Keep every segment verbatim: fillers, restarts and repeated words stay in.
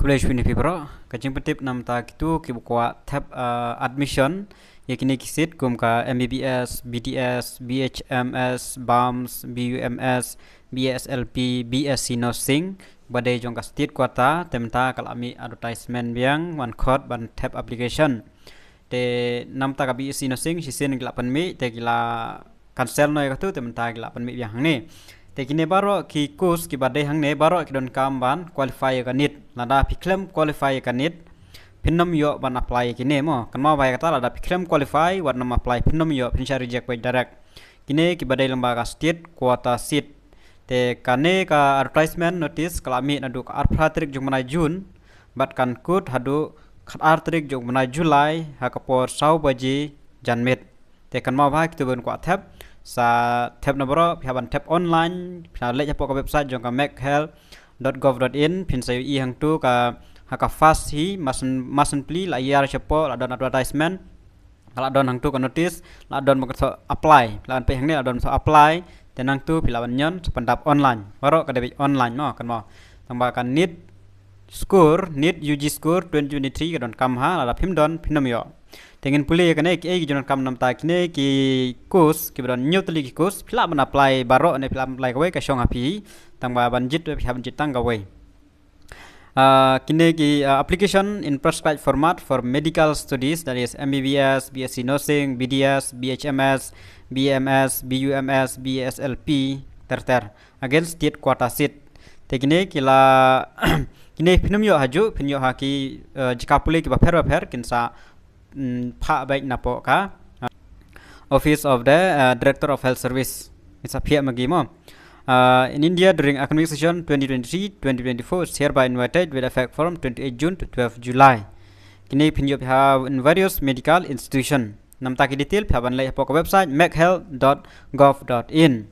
Pule shwin phi bro, ka jingpyntip namta kitu kiba kwah thep, uh, admission ïa kine ki seat kum ka M B B S, B D S, B H M S, BAMS, B U M S, B S L P, B S C Nursing, ba dei jong ka state quota, te mynta ka la mih advertisement biang, wan khot ban thep application. Te namta ka B S C Nursing shisien ki la pynmih, te ki la cancel noh ïa katu, te mynta ki la pynmih biang hangne. Te kine baroh ki course kiba dei hangne baroh ki donkam ban qualify ïa ka NEET. Lada phi khlem qualify ïa ka NEET, phin nym ïoh ban apply ïa kine mo. Kynmaw bha ïa kata, lada phi khlem qualify wat nym apply, phin nym ïoh, phin shah reject beit direct. Kine kiba dei lyngba ka state quota seat. Te kane ka advertisement notice ka la mih naduh ka arphew phra tarik jong u bnai June, bad kan kut haduh khatar tarik jong u bnai July ha ka por saw baje janmiet. Te kynmaw bha kitu ba kwah thep, sa thep na baroh, phi hap ban thep online, phi hap leit hapoh ka website jong ka mechel dot gov dot in, phin sa ïohi hangtu ka, ha ka first hi, masan, masan pli, la ïar shapoh, la don advertisement, la don hangtu ka notice, la don ba ka thoh apply, la peit hangne la don ba thoh apply, te nangtu phi lah ban ñion, sa pyndap online. Baroh ka dei beit online mo, kynmaw. Tang ba ka NEET score, NEET U G score twenty twenty-three ka donkam ha, lada phim don, phin nym ïoh. Te ngin pule ïa kane, kiei ki jingdonkam namta kine ki course, kiba don hynñiew tylli ki course, phi lah ban apply baroh ne phi lah ban apply kawei ka shong ha phi, tang ba ban jied, phi hap ban jied tang kawei. Uh, kine ki, uh, application in prescribed format for medical studies, that is M B B S, B S C Nursing, B D S, B H M S, B M S, B U M S, B S L P, ter ter. Against state quota seat. Te kine ki la, kine phin nym ïoh ha juh, phin ïoh ha ki, uh, jaka pule kiba pher ba pher, kin sa mm, phah beit napoh ka, uh, Office of the, uh, Director of Health Service. Kin sa phiah ma ki mo. Uh, in India, during academic session twenty twenty-three twenty twenty-four, is hereby invited with effect from twenty-eight June to twelve July. Kine phin ïoh ha in various medical institution. Namta ki detail phi hap ban leit hapoh ka website mechel dot gov dot in.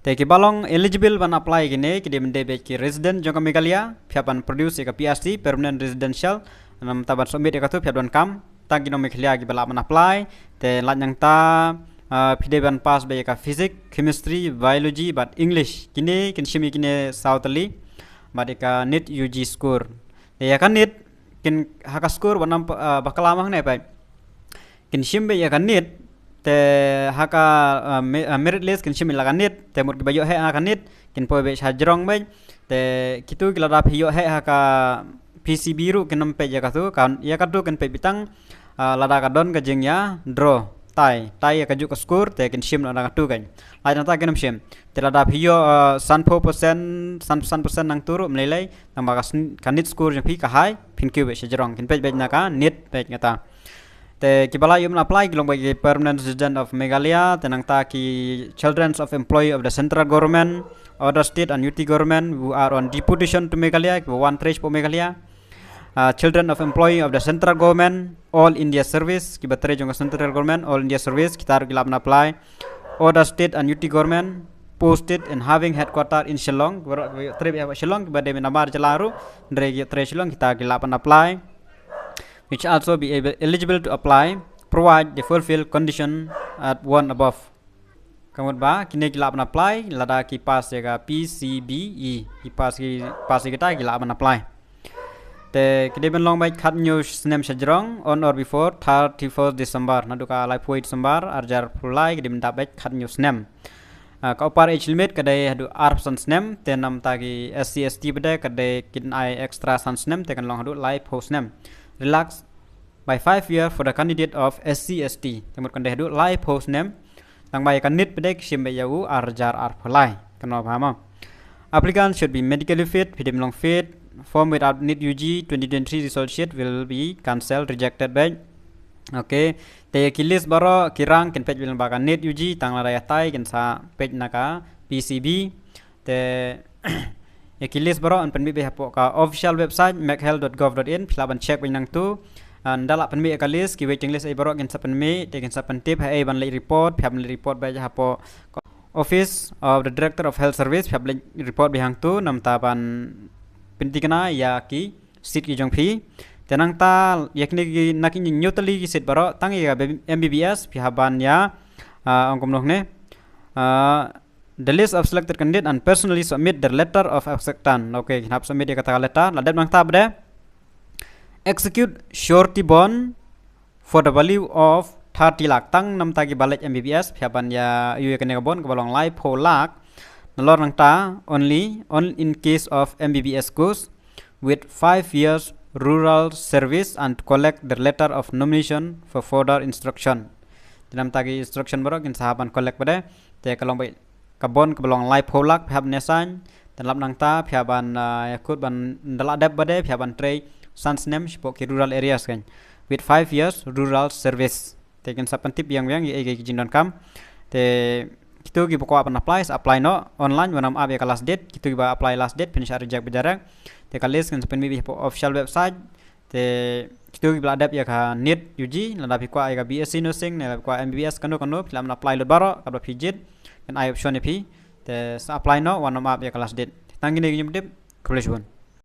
Te kiba long eligible ban apply kine, ki dei ban dei beit ki resident jong ka Meghalaya, phi hap ban produce ïa ka P R C, Permanent Residential, namta ban submit ïa katu phi hap donkam tang ki nong Meghalaya kiba lah ban apply. Te lait nangta, ah, phi dei ban pass beit ïa ka Physics, Chemistry, Biology bad English. Kine kin shim ïa kine saw tylli bad ïa ka NEET U G score. Te ïa ka NEET kin ha ka score ba nam, ah, ba klam hangne beit. Kin shim beit ïa ka NEET, te ha ka, ah, me-, ah, merit list kin shim ïa la ka NEET, te mut kiba ïoh heh ha ka NEET kin poi beit sha jrong beit. Te kitu ki lada phi ïoh heh ha ka P C B ruh kin nym peit ïa katu, ka, ïa katu kin peit beit tang, ah, lada ka don ka jingïa draw, tie, tie ïa kajuh ka score, te kin shim noh na katu kan. Lait nangta kin nym shim. Te lada phi ïoh, ah, sanphew percent, san, san percent nangtu ruh ym lei lei, namar ka sn-, ka NEET score jong phi ka high, phin kiew beit sha jrong, kin peit beit na ka NEET beit kata. Te kiba lah ïoh ban apply ki long beit ki permanent resident of Meghalaya, te nangta ki children of employee of the central government, other state and U T government who are on deputation to Meghalaya, kiba wan trei shapoh Meghalaya. Ah, children of employee of the central government, all India service, kiba trei jong ka central government, all India service, kita ruh ki lah ban apply. Other state and U T government, posted and having headquarter in Shillong, kiba ruh, kiba trei beit ha Shillong, kiba dei namar jylla ruh, hynrei ki trei Shillong, kita ki lah ban apply. Which also be able, eligible to apply, provide the fulfill condition at one above. Ka mut ba kine ki lah ban apply lada ki pass ïa ka P C B E, ki pass, ki pass ïa kita ki lah ban apply. Te ki dei ban long beit khathynñiew snem sha jrong, on or before thirty-first December, naduh ka laiphew December arhajar arphew lai, ki dei ban dap beit khathynñiew snem. Ah, ka upper age limit ka dei haduh arphew san snem, te namta ki S C S T pat ka dei kin ai extra san snem, te kan long haduh laiphew snem. Relax by five year for the candidate of S C S T. Te mut kan dei haduh laiphew snem. Tang ba ïa ka NEET pat ki shim beit ïa u arhajar arphew lai. Kynmaw bha mo. Applicant should be medically fit, phi dei ban long fit. Form without NEET U G twenty twenty-three result sheet will be cancelled, rejected beit. Okay. Te ïa ki list baroh ki rank kin peit beit lyngba ka NEET U G, tang lada ïa tie kin sa peit na ka P C B. Te ïa ki list baroh yn pynmih beit hapoh ka official website mechel dot gov dot in, phi lah ban check beit nangtu. Ynda lah pynmih ïa ka list, ki waiting list ei baroh kin sa pynmih, te kin sa pyntip ha ei ban leit report, phi hap ban leit report beit hapoh Office of the Director of Health Service, phi hap leit report beit hangtu, namta ban pynthikna ïa ki seat ki jong phi. Te nangta ïa kine ki, na kine hynñiew tylli ki seat baroh, tang ïa ka M B B S phi hap ban ïa, ah, ong kumno ne. Ah, the list of selected candidate and personally submit the letter of acceptance. Okay, phin hap submit ïa kata ka letter. La dep nangta pat Execute surety bond for the value of thirty lakh. Tang namta ki ba leit M B B S phi hap ban ïa ïoh ïa kane ka bond kaba long laiphew lak. Nalor nangta, only on in case of M B B S course with five years rural service and collect the letter of nomination for further instruction. Te namta ki instruction baroh kin sa hap ban collect bad te ka long ba ka bond kaba long laiphew lak phi hap ban sign. Te lap nangta phi hap ban, ah, ïakut ban da lah dep bad phi hap ban trei san snem shapoh ki rural areas kan, with five years rural service. Te kin sa pyntip biang biang ïa ki jingdonkam. Te kito kiba kwah ban apply sa apply noh online, wat nym ap ïa ka last date. Kito kiba apply last date phin sa reject ba direct. Te ka list kin sa pynmih beit hapoh official website. Te kito kiba la dep ïa ka NEET U G, lada phi kwah ïa ka B S C nursing ne lada phi kwah M B B S kano kano, phi lah ban apply lut baroh katba phi jied. Kan ai option ïa phi. Te sa apply noh, wat nym ap ïa ka last date. Tang kine ki jingtip. Khublei shibun.